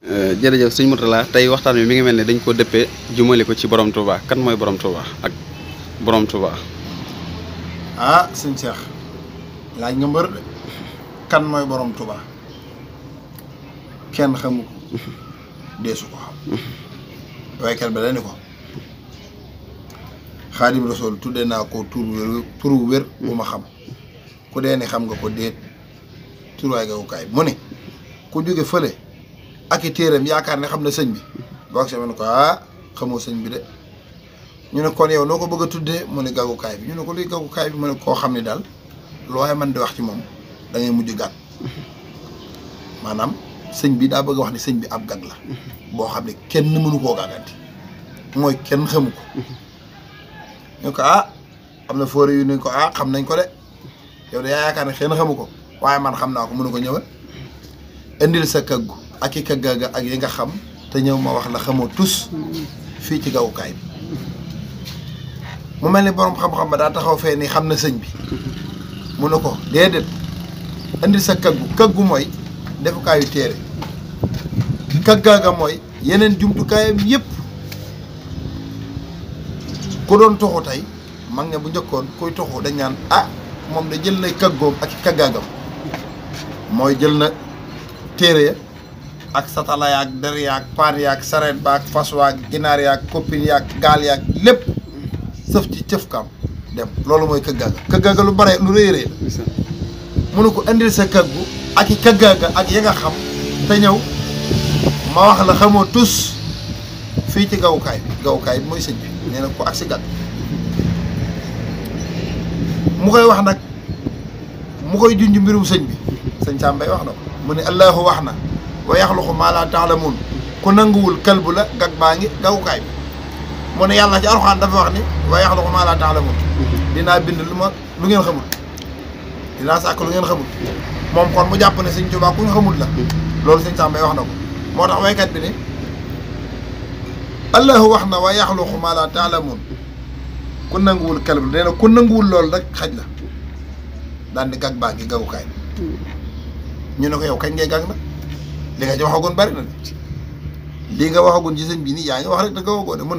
jërëjëf sëñ Mourtalla tey waxtaan wi mi ngi mel ne dañ ko dëppee jumale ko ci borom Touba kan mooy borom Touba ak borom Touba. ah sëñ Cheikh laaj nga mbër de kan mooy borom Touba kenn xamu ko deesu ko xam waykat ba dani ko Xaadim Rasul tuddee naa ko turu wér bu ma xam ku dee ni xam nga ko déet turuwaay gawukaay mu ne ku jóge fële ak i téeram yaakaar ne xam na sëñ bi boo ak ne ko ah xamoo sëñ bi de ñu ne kon yow noo ko bëgg a tuddee mu ne gàggukaay bi ñu ne ko luy gàggukaay bi mu ne koo xam ne daal loo waaye man di wax ci moom da ngay mujj gàtt maanaam sëñ bi daa bëgg a wax ne sëñ bi ab gàgg la boo xam ne kenn mënu koo gàgganti mooy kenn xamu ko ñu ko ah am na foore yu ne ko ah xam nañ ko de yow de yaa yaakaar ne kenn xamu ko waaye man xam naa ko mënu ko ñëwal indil sa kaggu ak i kaggaaga ak yi nga xam te ñëw ma wax la xamoo tus fii ci gawukaay bi mu mel ni borom xam-xam ba daa taxaw fee ni xam na sëñ bi mu ne ko déedéet indil sa kaggu mooy defukaayu téere kaggaaga mooy yeneen jumtukaayam yëpp ku doon toxu tey mag nga bu njëkkoon kuy toxu dañ naan ah moom da jël na kaggoom ak i kaggaagam mooy jël na téere ya ak satala yaag der yaag paan yaag sareet baag fas waag ginaar yaag koppin yaag gaal yaag lépp sëf ci cëfkaam dem loolu mooy këggaaga lu bare lu rëy rëy mu ne ko indil sa kaggu ak i këggaaga ak ya nga xam te ñëw ma wax la xamoo tus fii ci gawukaay bi mooy sëñ bi nee na ko ak si gàgg mu koy wax nag mu koy junj mbirum sëñ bi sëñ Sambay wax na ko mu ne allahu wax na wa yaxluqu maa laa ta'lamuun ku nanguwul kalbu la gag baa ngi gawukaay bi mu ne yàlla ci alxuraan dafa wax ni wa yaxluqu maa laa ta'lamuun dinaa bind lu ngeen xamul dinaa sàkk lu ngeen xamul moom kon mu jàpp ne sëñ Tuubaa ku ñu xamul la loolu sëñ Sambay wax na ko moo tax waykat bi ne allahu wax na wa yaxluqu maa laa ta'lamuun ku nanguwul kalbu nee na ku nanguwul loolu rek xaj la daan di gag baa ngi gawukaay bi ñu ne ko yow kañ ngay gag na li nga ci waxagoon bari na de lii nga waxagoon ci sëñ bi nii yaa ngi wax rek da nga waxagoo de mu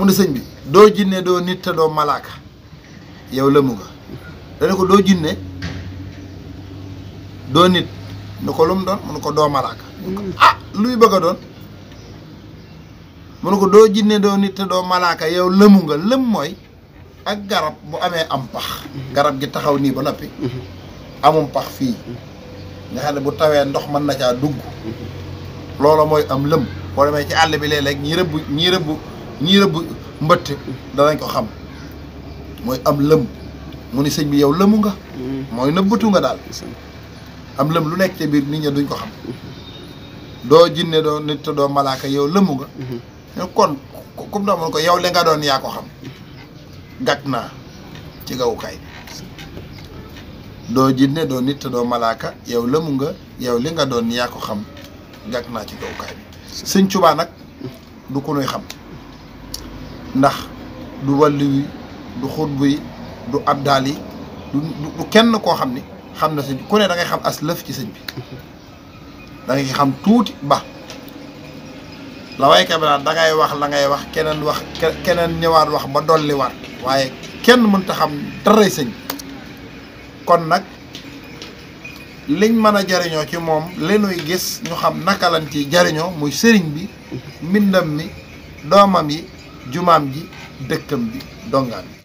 ne sëñ bi doo jinne doo nit te doo malaaka yow lëmu nga dana ko doo jinne doo nit nu ko lu mu doon mu ne ko doo malaaka ah luy bëgg a doon mu ne ko doo jinne doo nit te doo malaaka yow lëmu nga lëm mooy ak garab bu amee am pax garab gi taxaw nii ba noppi amum pax fii nga xam ne bu tawee ndox mën na caa dugg loolu mooy am lëm boo demee ci àll bi léeg-léeg ñii rëbb mbëtt danañ ko xam mooy am lëm mu ni sëñ bi yow lëmu nga mooy nëbbatu nga daal am lëm lu nekk ci biir nit ñi duñ ko xam doo jinne doo nit te doo malaaka yow lëmu nga kon comme doo mën ko yow li nga doon yaa ko xam gàtt naa ci gawukaay doo jinne doo nit te doo malaaka yow lëmu nga yow li nga doon yaa ko xam gàtt naa ci gawukaay bi sëñ Tuubaa nag du ko nuy xam ndax du wàllu wi du xutbu yi du abdaal yi du kenn koo xam ni xam na sëñ ku ne da ngay xam as lëf ci sëñ bi da ngay xam tuuti ba la waykat bi daal da ngay wax la ngay wax keneen ñëwaat wax ba dolli waat waaye kenn mënta xam daray sëñ bi kon nag liñ mën a jariñoo ci moom li nuy gis ñu xam naka lañ ci jariñoo muy sëriñ bi mbindam mi doomam yi jumaam ji dëkkam bi dongaan bi